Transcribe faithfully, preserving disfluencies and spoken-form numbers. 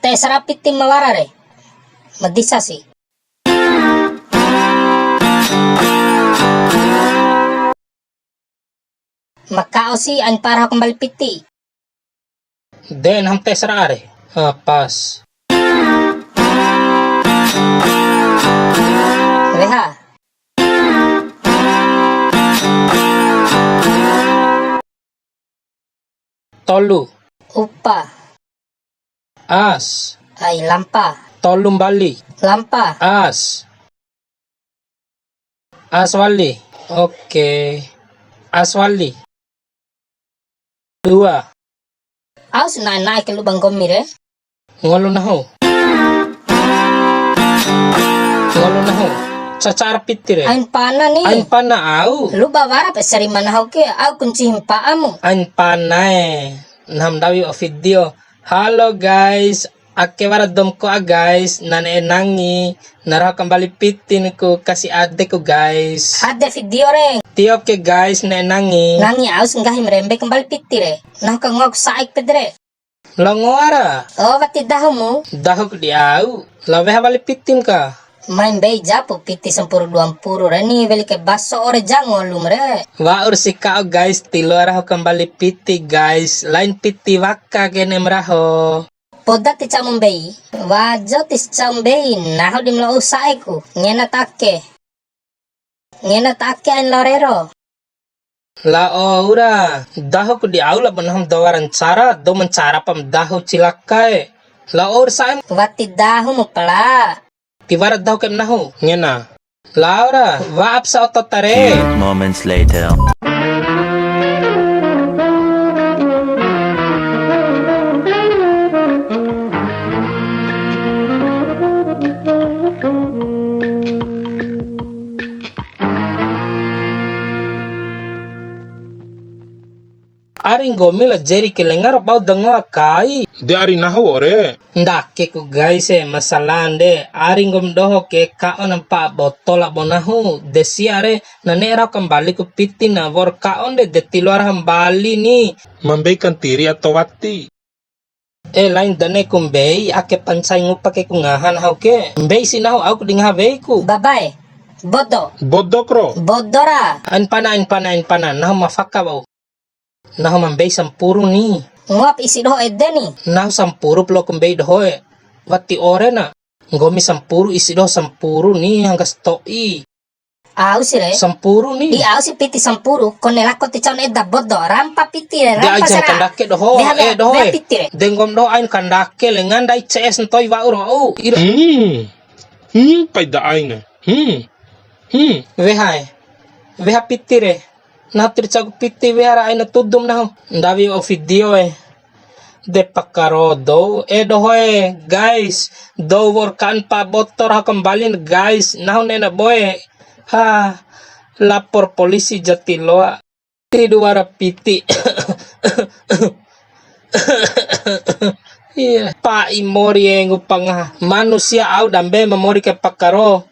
Terserah piti ma wara re. Ma disa si. Ma ka'o si ain para kembali piti. De, nahu ma terserah re. Ah, pas. Weha. Tolu. Upa. As. Ai, lampa. Tolu mbali. Lampa. As. As wali. Oke. As wali. Dua. Au si na'e-na'e ke luba nggomi re. Ngolu nahu. Ngolu nahu. Cacar piti re. Ain pana ni. Ain pana au. Luba wara pe sarima nahu ke, au kunci mpa'amu. Ain pana e. Nahu ma ndawi o video. Halo guys, ake wara dou ma ko'a guys, na ne'e nangi, na raho kambali pitin ku kasi adeku guys. Ade video re. Tiop ke guys, ne'e nangi. Nangi au si nggahi ma rembe kambali piti re. Nahu ka ngoaku sa'ek pede re. Lao ngoa ra. Oh, wati dahumu. Dahuku di au. Lao weha wali pitim ka. Mai mbei japu piti sampuru dua mpuru re ni, weli ke baso ore ja ngolum re. Wa'ur si ka'o guys, ti loa raho kambali piti guys, lain piti waka kene ma raho. Poda ti ca'u mbei, wajo ti ca'u mbei, nahu di ma loa sa'eku, ngena ta ake. Ngena ta ake ain lao rero. Lao ura, dahuku di au labo nahu ma dou wara ncara, dou ma ncara pa ma dahu cilaka e. Lao ur sa'em. Wati dahumu pala. Tiwara dahu kaim nahu, ngena. Lao ra, wa'ap sa oto ta re. Few moments later. Ari nggomi la Jeri ke lenga ro bau da ngoa kai. De ari nahu ore. Ndake ku guys e, masalah nde. Ari nggomi doho ke ka'o na mpa'a boto labo nahu. De sia re, na ne'e rau kambali ku piti na wa'ur ka'o nde de ti loa ra hambali ni. Ma mbei kantiri ato wati. E, lain da ne'e ku mbei, ake pancai ngupa ke ku ngaha nahu ke. Mbei si nahu au ku di ngaha wei ku. Babae, bodo. Bodo kro. Bodo ra. Ain pana, ain pana, ain pana. Nahu ma faka wa'u. Nahu ma mbei sampuru ni. Ngoap isi doho ede ni. Nahu sampuru pu loa ku mbei doho e. Wati ore na. Nggomi sampuru isi doho sampuru ni hangga sato'i. Au si re. Sampuru ni. Di au si piti sampuru, kone lako ti caun eda bodo, rampa piti re, de rampa aja sera. Kandake doho, de haga, eh, doho, de eh. Piti re. De nggom doho ain kandake lenga ndai C S ntoi wa'u ro, au. Ira. Hmm. Hmm, paida ain. Hmm. Hmm. Weha e. Weha piti re. Nahu ti ca'uku piti weha ra aina tudum nahu. Ndawi o video e. De pakaro dou, e doho e, guys, dou wa'ur ka'an pa botor ha kembalin, guys, nahu nena boe. Ha, lapor polisi jati loa. Tidu wara piti. Iya, pa'i mori e ngupa ngaha. Manusia au dambe ma mori ke pakaro.